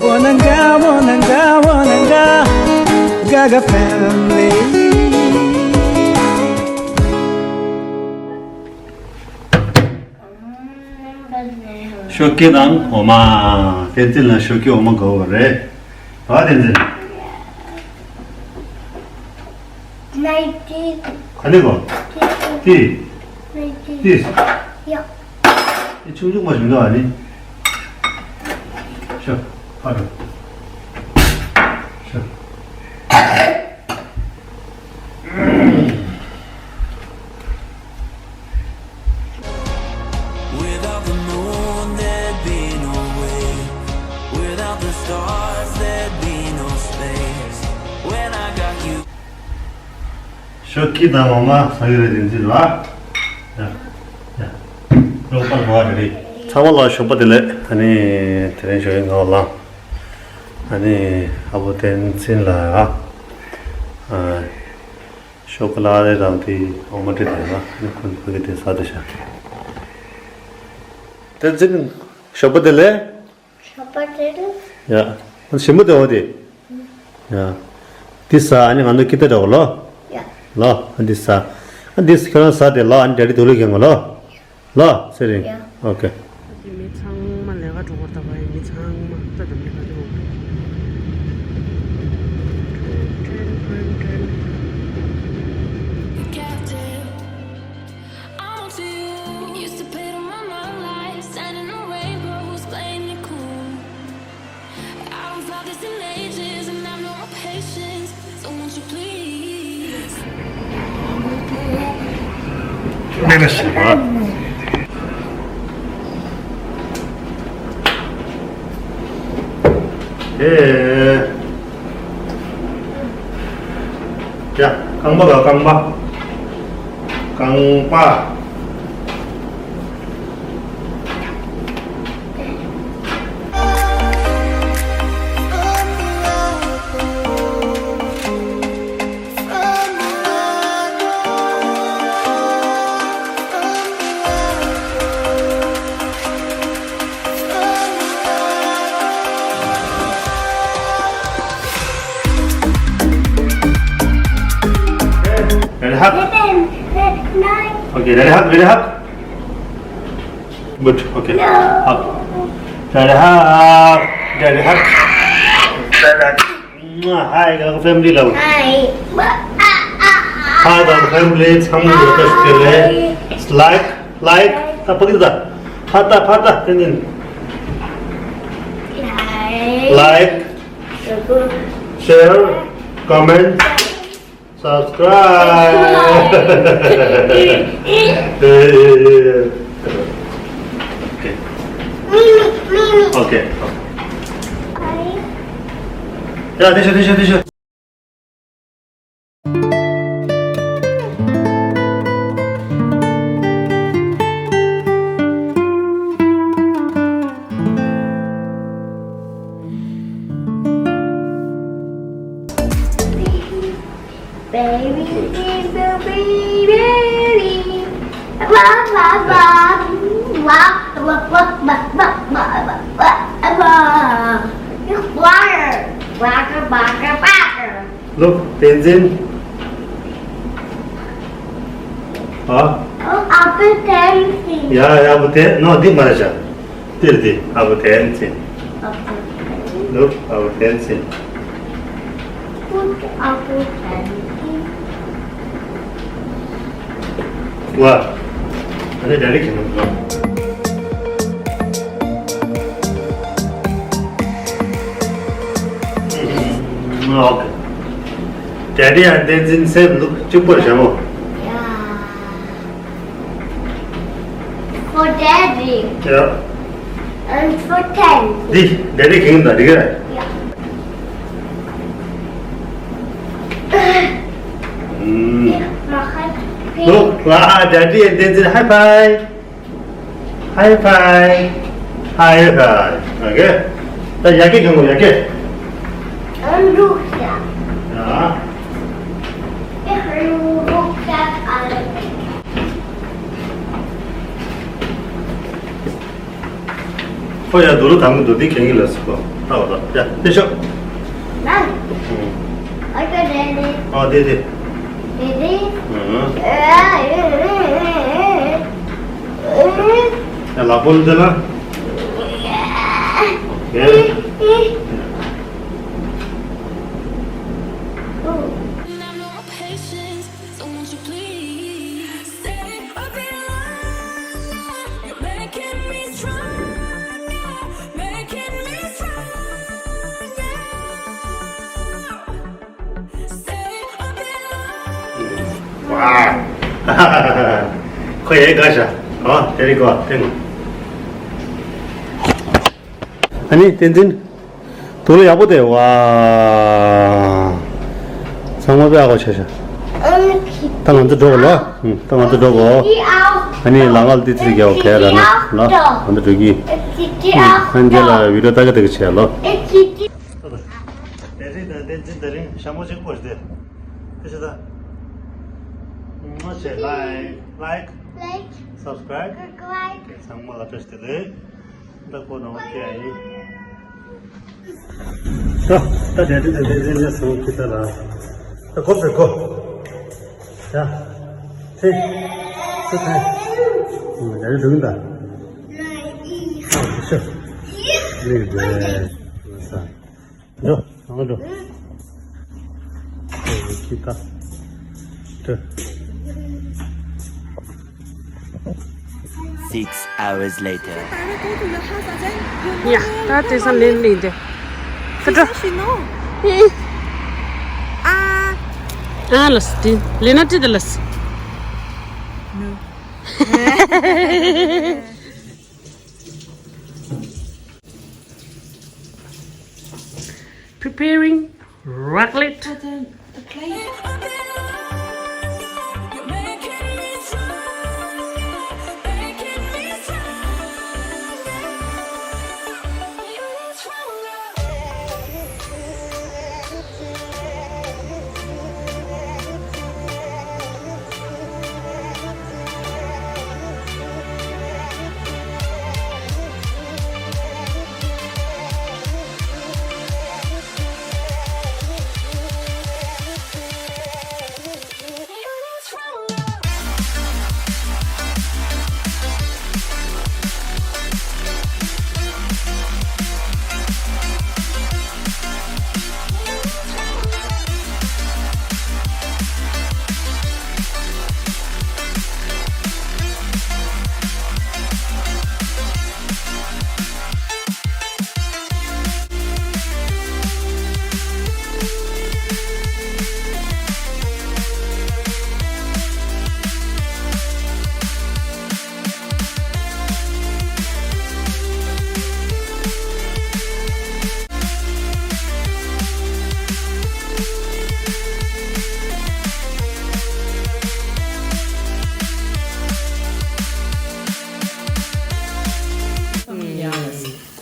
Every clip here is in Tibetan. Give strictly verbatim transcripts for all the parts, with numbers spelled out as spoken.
Wananga, wananga, wananga, Gaga family. ཤོག་གི་དང་འོ་མ། བསྟན་འཛིན་ལ་ཤོག་གི་འོ་མ་དགོས་པ་རེད། བ་བསྟན་འཛིན། ནའི་ཏི། ག་ནས་གོ། ཏི། ཏི། ནའི་ཏི། ཏི། ཡ། ཨེ་ཆུང་ཆུང་མ་བྱུང་ད་ཨ་ནི། ཤོག་ཕར་འགྲོ། ཤོག Without the moon, there'd be no way. Without the stars, there'd be no space. When I got you. ཤོག་གི་དང་འོ་མ་ཟ་གི་རེད་བསྟན་འཛིན་ལགས། ཡ། ཡ། རོགས་པ་རོགས་རེད། ཚང་མ་ལ་ཞོགས་པ་བདེ་ལེགས། ཨ་ནི་དེ་རིང་ཞོགས་ཀྱི་ངའི་ལ། ཨ་ནི་ཨ་བོ་བསྟན་འཛིན་ལ། ཨ། ཤོག་ཀ་ལ་རེ་རང་དེ་འོ་མ་སྤྲད་དེ་ལ། ཨ་ནི་ཁོང་ཕ་གི་དེ་ཟ་དེ་ཤ། བསྟན་འཛིན་ཞོགས་པ་བདེ་ལེགས། ཞོགས་པ་བདེ་ལེགས། ཡ། ཞིམ་པོ་དེ་འོ་དེ། ཡ། འདི་ཟ། ཨ་ནི་ང་ཚོ་ཀི་ཏ་འདྲ་བོ་ལོ། ཡ། ལོ། ཨ་འདི་ཟ། ཨ་འདི་ཁྱོད་རང་ཟ་དེ་ལོ། ཨ་ནི་ཌེ་ཌི་དུག་ལོག་གྱོན་གོ་ལོ། ལོ། ཚེ་རིང་། ཡ། ཨོ་ཀེ། མི་ཚང་མ་ལས་ཀ་འགྲོ་གོ་ད་བ་ཡི་མི་ཚང་མ་ད་དམ་ལས་ཀ་འགྲོ། Captain, I'm on to you. Used to play to my love life, sending the rainbows, playing it cool. I haven't felt this in ages, and I've no more patience. So won't you please? ཨེ། ཡ། རྐང་པ་ག་རྐང་པ། རྐང་པ། Ready, hug. Okay, ready, hug, ready, hug. Good, okay. Hug. Ready, hug. Ready, hug. Ready, hug. Hi, Gaga family love. Hi. Hi, Gaga family. ཚང་མ་ལ་བཀྲ་ཤིས་བདེ་ལེགས། Like, like. ད་ཕ་གི་ད། ཕ་ད་ཕ་ད་བསྟན་འཛིན། Like, share, comment, subscribe. Okay. Okay. ཡ། དེ་ཤོད་དེ་ཤོད་དེ་ཤོད། Baby, baby, baby, baby. Ba, ba, ba. Ba, ba, ba. It's water. Water, water, water. Look, བསྟན་འཛིན། ཨ། Oh, apple dancing. ཡ་ཡ། ཨ་བོ་དེ་ནོ་འདི་མ་རེད་ཤག་འདིར་འདི་ཨ་བོ་བསྟན་འཛིན། Apple dancing. Look, ཨ་བོ་བསྟན་འཛིན། Good apple dancing. ཝ། ཨ་ནི་ཌེ་ཌི་ཁྱེད་རང་ལ། ཨོ་ཁེ། ཌེ་ཌི་ཡང་བསྟན་འཛིན་སེམས་འདུག་གཅིག་པོར་བྱ་མོ། Yeah. For daddy. Yeah. And for ten. འདི་ཌེ་ཌི་ཁྱེད་རང་ད་འགྲིག་གི་རེད། Yeah. ཨུམ། ལོ། ལ་ཌེ་ཌི་ཡང་བསྟན་འཛིན། Hi, bye. Hi, bye. Hi, bye. Okay. ད་ཡ་གི་གང་གོ་ཡ་གི། ཨ་འགྲོ་ཤག་ཡ། ཨེ་འགྲོ་ཤག་ཨ། ཁོ་ཡ་དུ་རུ་དང་གི་འདུག་འདི་གན་གི་ལ་སི་ཁོ། ཨོ་ལ་ཡ་དེ་ཤོག Are you ready? ཨ་དེ་དེ། Ready? ཡ་ལག་པོ་འདི་ལ། ཨོ་ཁེ། ཁོ་ཡའི་དགའ་ཤ། ཨོ་དེ་རིང་གོ་ཐེངས། ཨ་ནི་བསྟན་འཛིན། དུག་ལོག་ཡག་པོ་དེ་བ། ཚང་མ་དཔེ་ཨ་གོ་ཆ་ཤ། ད་ང་ཚོ་འགྲོ་གོ་ལ། ད་ང་ཚོ་འགྲོ་གོ་ཨ་ནི་ལ་ངལ་ཏི་ཙི་རྒྱག་གོ་གས་ལ་ན་ལ། ང་ཚོ་འགྲོ་གི་ཨ་ནི་རྗེས་ལ་བི་ཌིའོ་ལྟ་ག་ལྟ་གི་བྱས་ལོ། དེ་རིང་དང་བསྟན་འཛིན་དེ་རིང་ཞྭ་མོ་གཅིག་པོ་ཞིག་དེ། དེ་ཤ་ད། ང་ཚོ་like, like, subscribe. Subscribe. ཚང་མ་ལ་བཀྲ་ཤིས་བདེ་ལེགས། ད་ཁོ་ནང་ཁྱེར་ཡིན། ད་ད་དེ་དེ་དེ་དེ་དེ་སོང་ཁྱི་ད་ལ། ད་ཁོ་ཚོ་ཁོ། ཡ། ཧེ། ཚེ་ཚེ། ཡ་ཡ་འགྲོ་གིན་ད། ཨ་ཤོ། ལེགས་འདུག་ས། འགྲོ། ང་འགྲོ། ཁྱི་ད། འགྲོ། Six hours later. ཡ། ད་དེ་ས་ལེན་ལེན་དེ། ད་འགྲོ། ཨ་ལ་སི་ཏི་ལེ་ན་ཏི་ད་ལ་སི། Preparing raclette.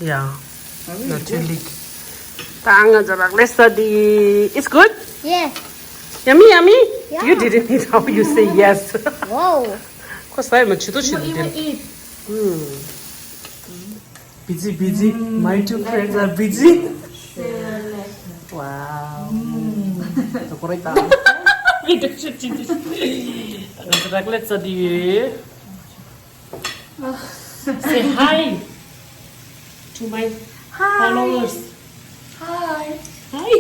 Yeah. No, chili. ད་ང་ཚོ་རག་ལས་ས་འདི། It's good? Yes. Yummy, yummy? Yeah. You didn't eat, how you say yes? Wow. ཁོ་ས་ཡ་མ་ཆུ་ཏོ་ཆུ་ཏོ་དེ། Busy, busy. My two friends are busy. Wow. ད་ཁོ་རེད་ད། ཡིད་དུ་ཆུ་ཆུ་ཆུ། ང་ཚོ་རག་ལས་ས་འདི་ཡོད། Say hi to my followers. Hi. Hi.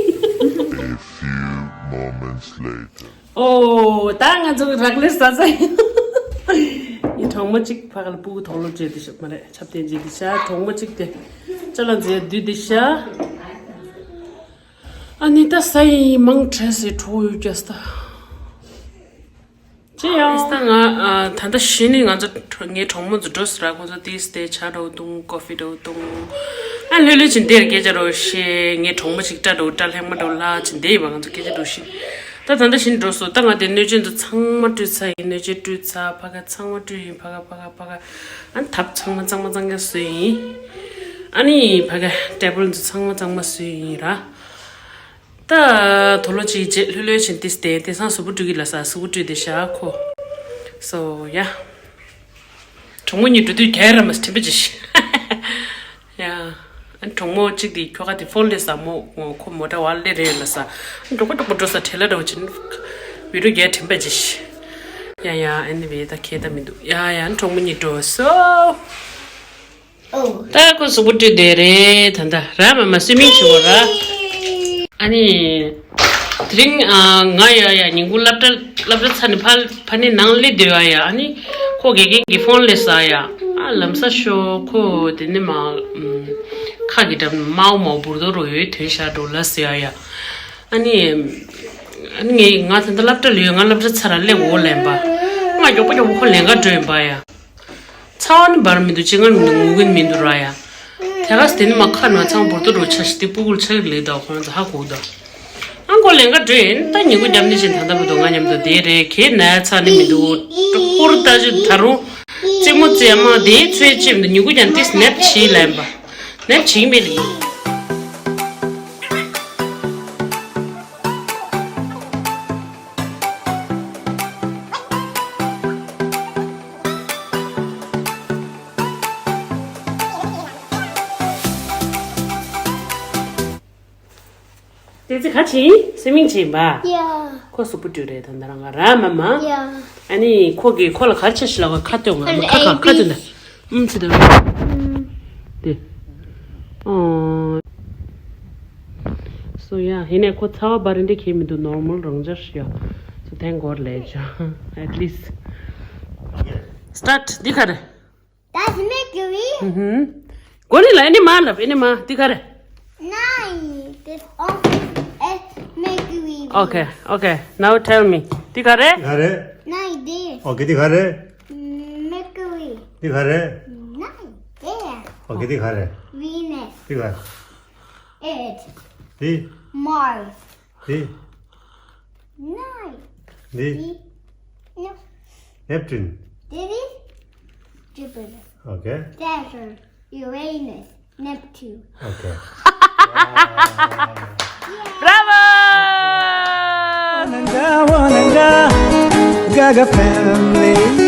A few moments later. ཨོ། ད་ང་ཚོ་རག་ལས་ས་ས་ཡིན། ངས་གྲོགས་མོ་གཅིག་ཕ་ག་ལ་སྤུ་གུ་དོག་ལོ་བྱས་ཏེ་ཤོག་མ་རེད། ཆབ་ཏན་བྱས་ཏེ་ཤ། གྲོགས་མོ་གཅིག་དེ་ཅ་ལག་འཛེགས་བསྡུས་ཏེ་ཤ། ཨ་ནི་ད་ས་ཡིན་མང་དྲགས་སེ་གྲོགས་ཡོད་རྒྱུ་ས་ད། ཅི་ཡང་། ད་ང་ཨ་ད་ལྟ་གཞི་ནས་ང་ཚོ་གྲོ་ངའི་གྲོགས་མོ་ཚོ་འགྲོ་ཟེར་ར། ཁོང་ཚོ་ཏིས་ཏེ་ཇ་འདྲ་བོ་བཏུང་། ཀོ་ཧྥི་འདྲ་བོ་བཏུང་། ཨ་ལྷོད་ལྷོད་བྱས་འདིར་སྐད་ཆ་འདྲ་བོ་བཤད། ངའི་གྲོགས་མོ་ཞིག་སྐྲ་འདྲ་བོ་སྐྲ་ལྷེག་མ་འདྲ་བོ་ལྷག་བྱས་འདི་ཡིན་པ། ང་ཚོ་སྐད་ཆ་འདྲ་བོ་བཤད། ད་ད་ལྟ་གཞི་ནས་འགྲོ་སོང་། ད་ང་དེ་སྣོད་ཆས་འདི་ཚང་མ་བཀྲུས་ཚར་ཡིན། སྣོད་ཆས་བཀྲུས་ཚར། ཕ་ག་ཚང་མ་བཀྲུས་ཡིན། ཕ་ག་ཕ་ག་ཕ་ག་ཨ་ནི་ཐབ་ཚང་མ་གཙང་མ་གཙང་རྐྱང་བཟོས་ཡིན། ཨ་ནི་ཕ་ག་ཊེ་བལ་འདི་ཚང་མ་གཙང་མ་བཟོས་ཡིན་ར། ད་དུག་ལོག་གཅིག་རྗེས་ལྷོད་ལྷོད་བྱས་ཏིས་ཏེ་དེང་སང་གཟུགས་པོ་བཀྲུས་ཀྱི་ལ་ས། གཟུགས་པོ་བཀྲུས་ཏེ་ཤ་ཁོ། So yeah. གྲོགས་མོ་གཉིས་འགྲོ་དུས་ག་ར་མ་ཐིམ་པ་ཅིག་ཤི། Yeah. ཨ་གྲོགས་མོ་གཅིག་དེ་ཁྱོ་ག་དེ་ཕོན་སླེབས་ས་མོ་ཁོ་མོ་ཊ་བ་སླེབས་རེད་ལ་ས། འགྲོ་ག་འགྲོ་ག་འགྲོ་ས་བྲེལ་ལ་འགྲོ་ཕྱིན། བི་ཌིའོ་རྒྱག་དྲན་པ་ཅི་ཤི། ཡ་ཡ་ཨ་ནི་བས་ད་ཁྱད་ད་མི་འདུག་ཡ་ཡ་གྲོགས་མོ་གཉིས་འགྲོ་སོ། ད་ཁོ་གཟུགས་པོ་བཀྲུས་བསྡད་རེད་ད་ལྟ་ར་མ་མ་སུས་མིན་བྱེད་འོ་ར། ཨ་ནི། དེ་རིང་ཨ་ང་ཡ་ཡ་ཉིན་གུང་སློབ་གྲྭ་སློབ་གྲྭ་ཚར་ནས་ཕར་ཕར་ནས་ནང་སླེབས་སྡོད་ཨ་ཡ། ཨ་ནི་ཁོ་དགེ་རྒན་གྱིས་ཕོན་སླེབས་ས་ཡ། ཨ་ལམ་སང་ཤོག་ཁོ་དེ་ནས་མ་ཨམ་ཁ་གི་འགྲམ་མའོ་མའོ་འབུར་དོ་རོ་ཡོད་དོན་ཤ་འགྲོ་ལ་ཟེར་ཨ་ཡ། ཨ་ནི་ཨ་ནི་ངས་ང་ད་ལྟ་སློབ་གྲྭ་ལ་ཡོད། ང་སློབ་གྲྭ་ཚར་ར་སླེབས་འོ་ལན་པ། ང་མགྱོགས་པོ་མགྱོགས་པོ་ཁོ་ལན་ག་འགྲོ་ཡིན་པ་ཡ། ཚ་བ་ནི་འབར་མི་འདུག་ཅི་ང་མི་འདུག་ངུ་གིན་མི་འདུག་ར་ཡ། དེ་ག་སི་དེ་ནི་མ་ཁ་ནང་ཚང་བོར་ཏོ་རུ་ཆ་ཤི་དེ་སྤུ་གུར་ཆ་གི་ལེ་དོ་ཁོང་ཚོ་ཧ་གོ་དོ། ཨང་གོ་ལེན་ག་འགྲོ་ཡིན་ད་ཉིན་གུང་རྒྱབ་ནི་བཞིན་ད་ལྟ་བུ་དོ་ང་མཉམ་དུ་དེ་རེད་ཁེ་ན་ཚ་ནི་མི་འདུག་ཧོར་ལྟ་ཞིག་ད་རུང་རྩེད་མོ་རྩེ་མ་དེའི་ཚོད་ཅིབ་འདུག་ཉིན་གུང་ཀྱང་ཏིས་ནེབ་བྱིས་ལན་པ་ནེབ་བྱིས་མེད་ལི། དེ་ཚེ་ག་ཕྱིན་སུའི་མིང་ཕྱིན་པ། ཡ། ཁོ་གཟུགས་པོ་བཀྲུས་རེད་ད་ལྟ་རང་ང་ར་མ་མ། ཡ། ཨ་ནི་ཁོ་གིས་ཁོ་ལ་ག་རེ་བྱས་ཤི་ལ་ཁ་སྟོན་ང་ཁ་ཁ་ཁ་སྟོན་ད། ཨུམ་ཚི་ད། དེ། ཨོ། སོ་ཡ་ཧེ་ནས་ཁོ་ཚ་བ་འབར་རིན་དེ་ཁེལ་མི་འདུག་ནོར་མལ་རང་འཇགས་ཤི་ཡ། སོ་thank God ལས་ཅོ། At least start འདི་ག་རེད། That's Mercury. ཧུམ། གོ་ནི་ལ་ཨེ་ནི་མ་ལབ་ཨེ་ནི་མ་འདི་ག་རེད། Nine. This office is Mercury. Okay, okay. Now tell me. འདི་ག་རེད། ག་རེད། Nine there. Okay འདི་ག་རེད། Mercury. འདི་ག་རེད། Nine there. Okay འདི་ག་རེད། Venus. འདི་ག་རེད། Earth. འདི། Mars. འདི། Nine. འདི། འདི། No. Neptune. འདི་ནི་Jupiter. Okay. Saturn, Uranus, Neptune. Okay. Bravo! Gaga family.